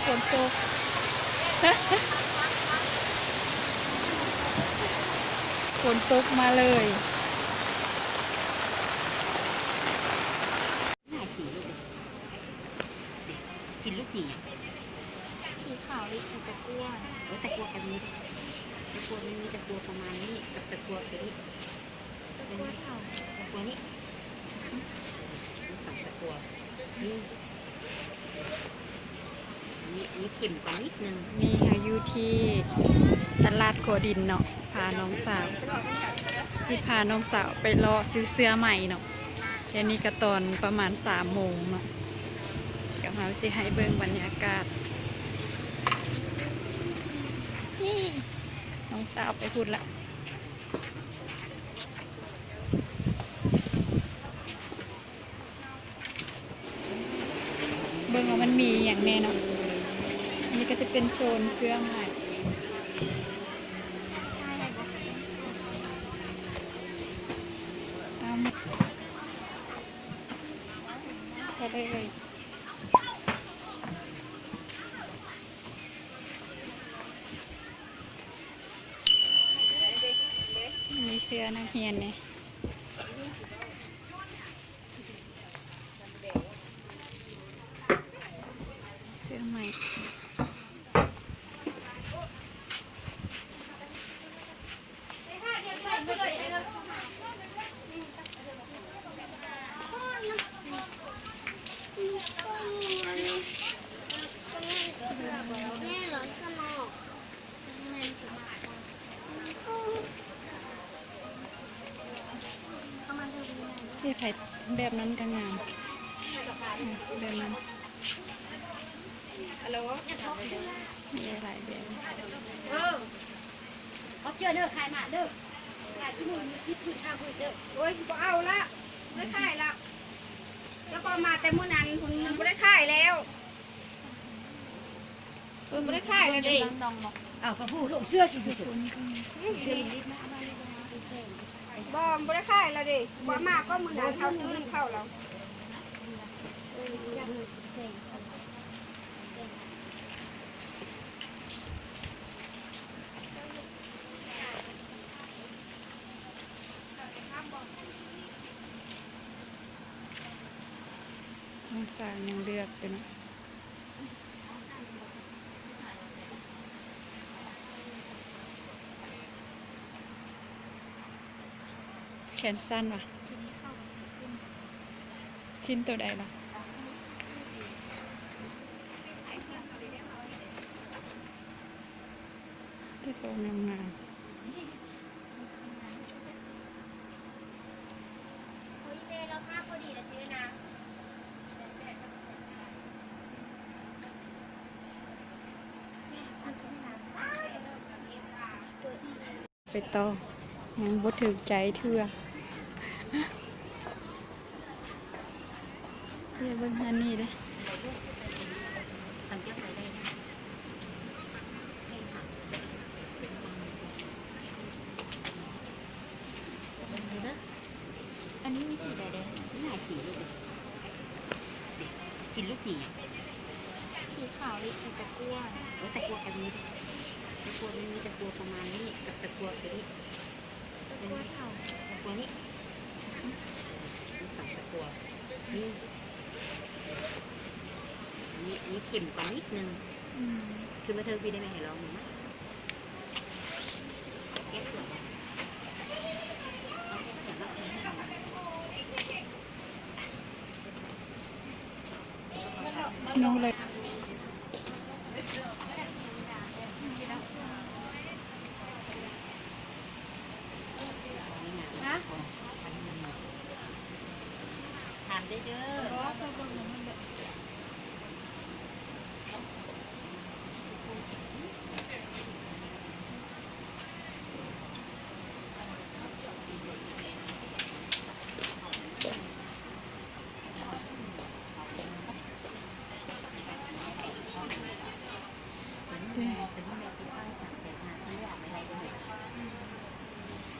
ຝົນຕົກ ຝົນຕົກມາເລີຍ. ຫຼາຍສີລູກເດ້. ສີລູກສີຫຍັງ? ສີຂາວ ຫຼື ສີຕະກົ່ວ? ໂອ້ ຕະກົ່ວກໍມີເດ້. ຕະກົ່ວມັນມີຕະກົ່ວປະມານນີ້ ກັບຕະກົ່ວຕົວນີ້. ຕະກົ່ວເຖົ້າ ຕະກົ່ວນີ້ ມີສອງຕະກົ່ວ. ມີ ມີ ມີເຂັມກວ່ານິດໜຶ່ງ. ນີ້ເຮົາຢູ່ທີ່ຕະຫຼາດຂົວດິນເນາະ ພານ້ອງສາວ ຊິພານ້ອງສາວໄປເລາະຊື້ເສື້ອໃໝ່ເນາະ. ດຽວນີ້ກໍຕອນປະມານສາມໂມງເນາະ. ດຽວເຮົາຊິໃຫ້ເບິ່ງບັນຍາກາດ. ນີ້ ນ້ອງສາວໄປພຸ້ນລະ. ເບິ່ງວ່າມັນມີຫຍັງແດ່ເນາະ. ອັນນີ້ກໍຈະເປັນໂຊນເສື້ອໃໝ່. ເອົາ ເອົາເລີຍ. ມີເສື້ອນັກຮຽນແດ່ ເສື້ອໃໝ່. ເຮັດໃຫ້ແບບນັ້ນກໍງາມ ອືມ ແບບນັ້ນ. ຮາໂລ ມີຫຼາຍແບບ. ເອີ ຂອບໃຈເດີ ຂາຍມາເດີ ຂາຍຊຸມື້ມີສິບ ຂຶ້ນ ຊາວ ຂຶ້ນເດີ. ໂອ້ຍ ບໍ່ເອົາລະ ບໍ່ໄດ້ຂາຍລະ ລະກໍມາແຕ່ມື້ນັ້ນພຸ້ນ ບໍ່ໄດ້ຂາຍແລ້ວ. ເພິ່ນບໍ່ໄດ້ຂາຍແລ້ວເດ້. ເອົາກະຜູ້ລົງເສື້ອຊິຢູ່ເສີ ບໍ່ ບໍ່ໄດ້ຂາຍແລ້ວເດ້. ບໍ່ມາກໍມື້ນັ້ນເຂົາຊື້ນຳເຂົາແລ້ວ. ນ້ອງສາວຍັງເລືອກຢູ່ເນາະ. ແຂນສັ້ນຫວາ? ສິ້ນໂຕໃດລະ? ໂຕງາມໆ. ໄປຕໍ່ ຍັງບໍ່ຖືກໃຈເທື່ອ. ດຽວເບິ່ງອັນນີ້ເດ້. ອັນນີ້ມີສີໃດແດ່? ມີຫຼາຍສີລູກເດ້. ສີລູກສີຫຍັງ? ສີຂາວ ຫຼື ສີຕະກົ່ວ? ໂອ້ ຕະກົ່ວກໍມີເດ້. ຕະກົ່ວມັນມີຕະກົ່ວປະມານນີ້ ກັບຕະກົ່ວຕົວນີ້. ຕະກົ່ວເຖົ້າ ຕະກົ່ວນີ້ ມີສອງຕະກົ່ວ. ມີ ມີ ມີເຂັມກວ່ານິດໜຶ່ງ. ອືມ ຂຶ້ນມາເທິງພີ້ໄດ້ໄໝ? ໃຫ້ລອງເບິ່ງນະ. ແກ້ເສຍບໍ່? ເອົາແກ້ເສຍມາ.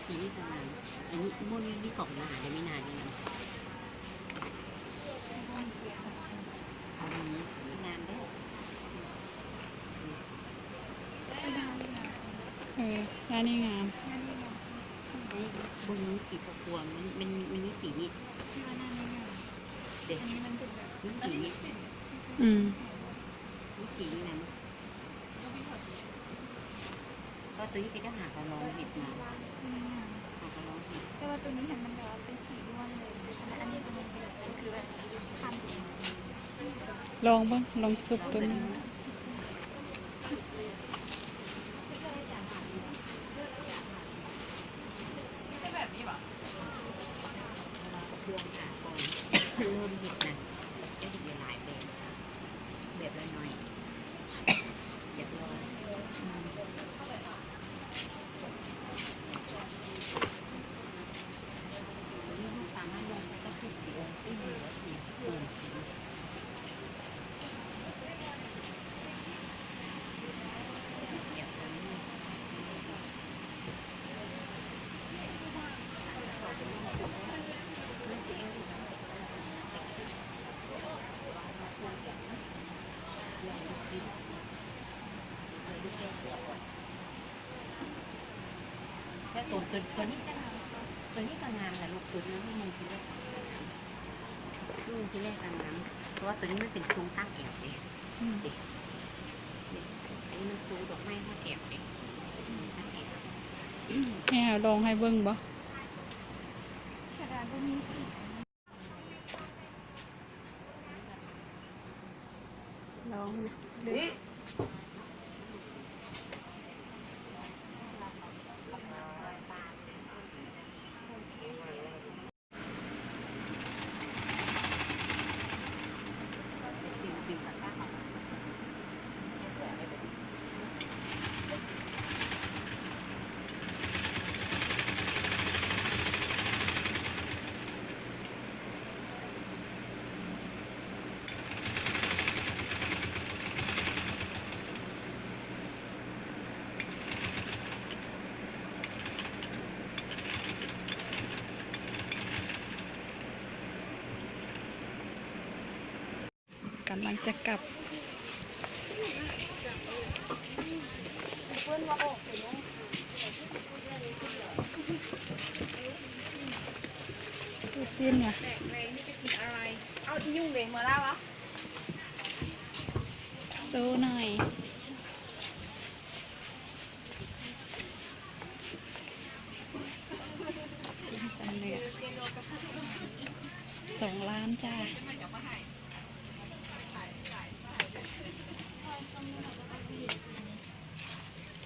ສີນີ້ປະມານ ອັນນີ້ໝົດນີ້ມີສອງໜ້າເດ້ ມີໜ້າດຽວ. ອັນນີ້ງາມເດ້. ເອີ ໜ້ານີ້ງາມ. ອັນນີ້ບໍ່ມີສີກວາງ ມັນ ມັນ ມັນມີສີນີ້. ເດ້ ອັນນີ້ມັນເປັນແບບ ມີສີນີ້. ອືມ ມີສີນີ້ນຳ. ກໍຕົວນີ້ກໍຈະຫາກະລອງເຮັດມາ ຫາກະລອງເຮັດ. ແຕ່ວ່າຕົວນີ້ຫັ້ນມັນແບບວ່າເປັນສີລ້ວນເລີຍ. ອັນນີ້ຕົວນີ້ເປັນ ຄືແບບຄັນເອງ. ລອງເບິ່ງ ລອງສຸບຕົວນີ້. ເລີ່ມເຮັດນະ ຈະເຮັດຫຼາຍແບບ ແບບລະໜ້ອຍ ຢາກລອງ. ສາມາດລົງໃສ່ກັບເສັ້ນສີໂອນໄດ້ເລີຍ. ແລ້ວຕົວ ຕົວ ຕົວນີ້ຈະງາມ ຕົວນີ້ກໍງາມນະລູກ. ຕົວນີ້ໃຫ້ມຸງທີແລກ ມຸງທີແລກກໍງາມ ເພາະວ່າຕົວນີ້ມັນເປັນຊົງຕັ້ງແອວເດ້. ອືມ ເດ້ ນີ້ ອັນນີ້ມັນຊົງດອກໄມ້ຮອດແອວເດ້ ເປັນຊົງຕັ້ງແອວ. ໃຫ້ເຮົາລອງໃຫ້ເບິ່ງບໍ່? ເສຍດາຍບໍ່ມີສີ. ລອງເດີ. ກຳລັງຈະກັບ. ລູກຊີ້ນຫວາ? ໂຊໜ່ອຍ. ຊີ້ນສຳເລັດ ສອງລ້ານຈ້າ.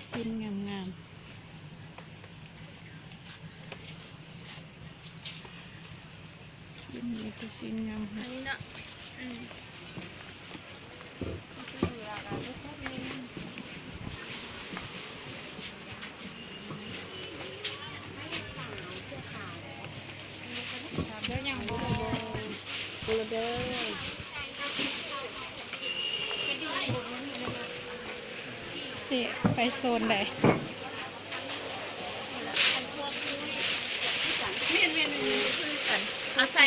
ຊີ້ນງາມໆ. ຊີ້ນ ມີແຕ່ຊີ້ນງາມ. ອັນນີ້ເນາະ ອືມ ເດີ ຍັງບໍ່ ບໍ່ເດີ. ຊິໄປໂຊນໃດ? ແມ່ນໆ ຄືກັນ ອາໄສ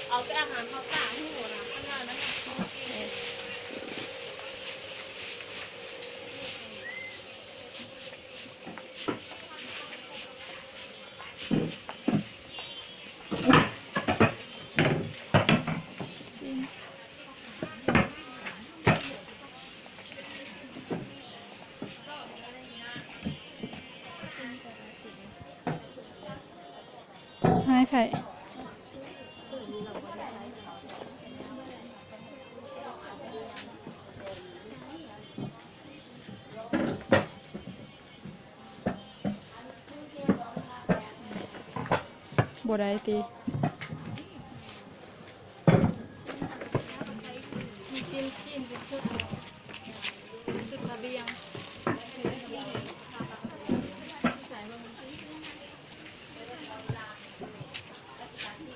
ເອົາແຕ່ອາຫານເຂົ້າປາກໃຫ້ໝູນະ ຄັນວ່ານັ້ນນະ. ໃຫ້ໃຜ? ບໍ່ໄດ້ຕິ? ມີຊີ້ນກິນເປັນຊຸດ ຊຸດລະບຽງ.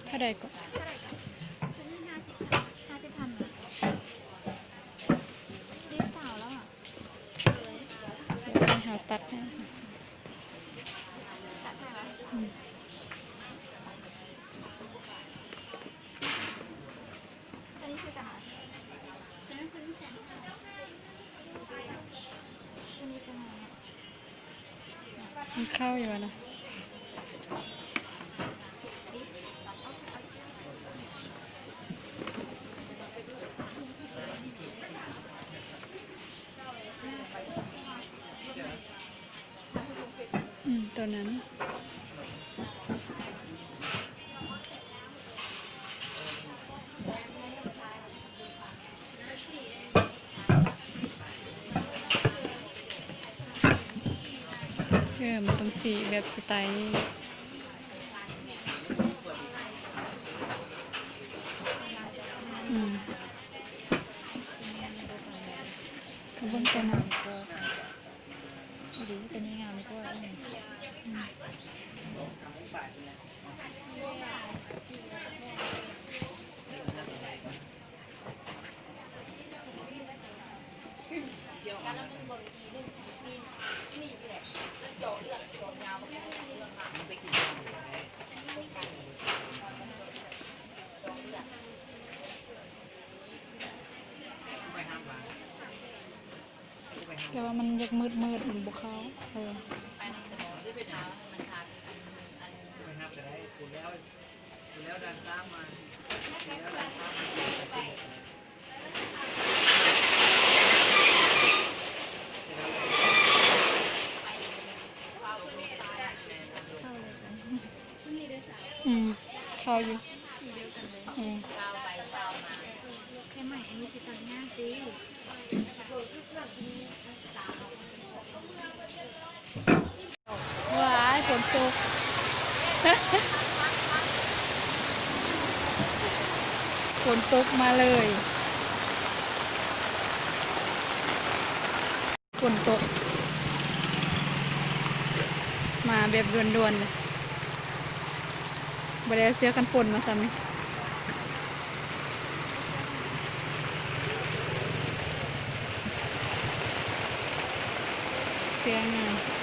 ເທົ່າໃດກໍ? ຫ້າສິບພັນ ຫ້າສິບພັນນະ ເລກເກົ້າແລ້ວອະ. ໃຫ້ເຮົາຕັດໃຫ້ ຕັດໃຫ້ຫວາ? ອືມ. ອັນນີ້ຄືກັນຫວາ? ອັນນັ້ນຄືແສນຫ້າ ອັນນີ້ຄືຫຍັງ? ມັນເຂົ້າຢູ່ວ່າລະ. ອືມ ໂຕນັ້ນ. ເອີ ມັນຕ້ອງສີແບບສະໄຕນີ້. ອືມ ກະເບິ່ງໂຕນັ້ນ. ບໍ່ຮູ້ ໂຕນີ້ງາມກວ່າ. ອືມ. ແຕ່ວ່າມັນຢາກມືດໆ ມັນບໍ່ເຂົ້າ. ເອີ. ອືມ ເຂົ້າຢູ່. ອືມ. ແຕ່ໃໝ່ອັນນີ້ຊິຕັດຍາກເດ້. ວ້າຍ ຝົນຕົກ ຝົນຕົກມາເລີຍ. ຝົນຕົກມາແບບດ່ວນໆ ບໍ່ໄດ້ເອົາເສື້ອກັນຝົນມາຊ້ຳນີ້. ເສື້ອງາມ.